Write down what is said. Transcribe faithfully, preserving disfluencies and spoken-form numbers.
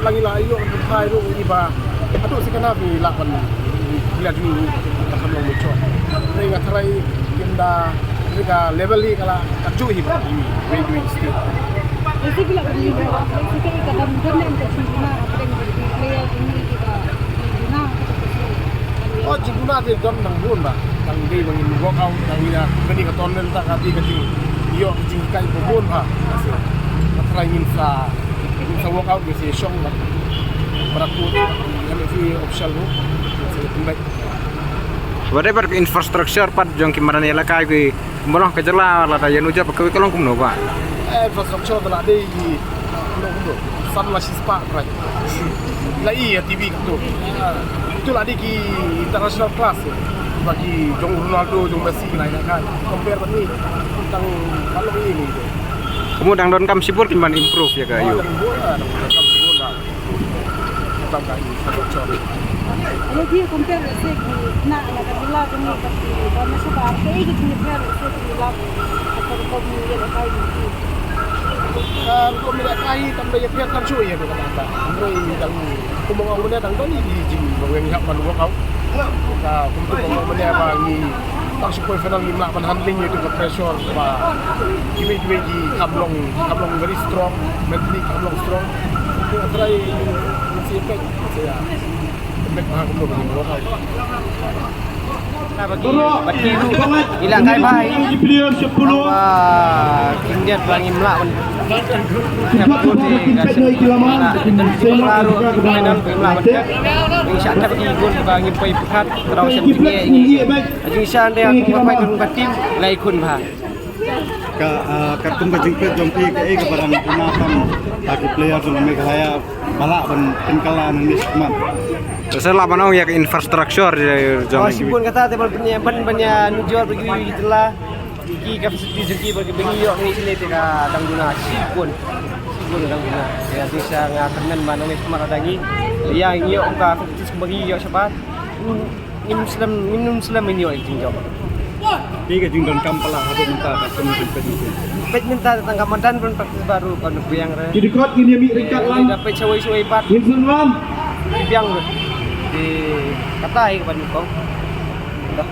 Ngi la ïoh ban phai ruh ngi ba haduh second half ngi lah ban, ngi la ju ka kham long mucho. Ngi nga tharai kim da, ngi ka level hi ka la ka ju hi ba ngi wei wei state. Isi bila ka ni ba, isi ka ka dam dam ka chuna ka dam ka player ni ki ka chuna ka ka. Oh, jingkuna te don nang bun ba. Tang dei ba ngin work out, tang ina kani ka tournament ta ka ti ka jing. Ïoh ka jingkai ba bun ba. Ka try ngin sa, ngin sa work out ngin sa shong ba. Para ku, ngin sa official ru. Ngin sa kembali. Whatever infrastructure pat jong ki madan ïalaka ki, kumba long ka jylla lada ïa nujor ba ka, ka long kumno ba? Eh, infrastructure te la dei ki, kumno kumno. San la shispah prai. La i ïa T V ka tu. Tu la dei ki international class. Ba ki jong Ronaldo, jong Messi ki la ïa ka. Compare bad ni. Tang ka long i ni. Kumno dang don kam shibun kin ban improve ïa ka ïa u. Dang bun, ah, dang bun kam shibun dah. Tang ka infrastructure. Alo, dia compare se ki na, na ka jylla ka ni ka ti ba ma suba ke ki ni compare se ki la ka ko ni ya ka ni. Ka rukom ni ka hi tam ba ya pia kan shu ya ka ta. Ngi dang kumong ong ne dang dang ni jing ba weng hap ban work out. Ka kum tu kumong ne ba ngi tang shu koi final ngi mlak ban handling ïa ka pressure ba kiwei kiwei ki kam long, kam long very strong, mentally kam long strong. Ngi try ngi si pek, si ya. Pek ba kumno ba ngi work out. Ila kai bai. Ba king dia ba ngim lah ban. Siap tu di kasih. Baru final ngim lah ban. Insya Allah di gol ba ngim pai phat. Terus yang tinggi ini. Insya Allah aku pai turun batin. Lai kun ba. Ka, ah, katkum ka jingpeit jong phi, kaei kaba dang pynbna tam ha ki player jong Meghalaya ba lah ban pynkylla nangne shakhmat? Te sa lah ban ong ïa ka infrastructure jong. Oh, shibun kata te ban pynïa, ban pynïa nujor bad ki jylla. Ki ka facility jong ki bad ki ba ngi ïoh ngi shane te ka dang duna shibun. Shibun ka dang duna. Ïa, te sa nga kyrmen ba nangne shakhmat lada ngi ïa ngi ïoh ka facility ba ngi ïoh shabar. Ngim slem, ngim slem ïa ïa jingjop. Phi ka jingdonkam palat haduh mynta ka seng jingpeit mynta. Peit mynta tang ka madan ban practice baroh ka nang biang re. Ki dkhot ngin ïa mih ryngkat lang. Da peit shawei shawei pat. Ngin sngewbha. Biang re. Di kata ïa ka ban kong. Dah.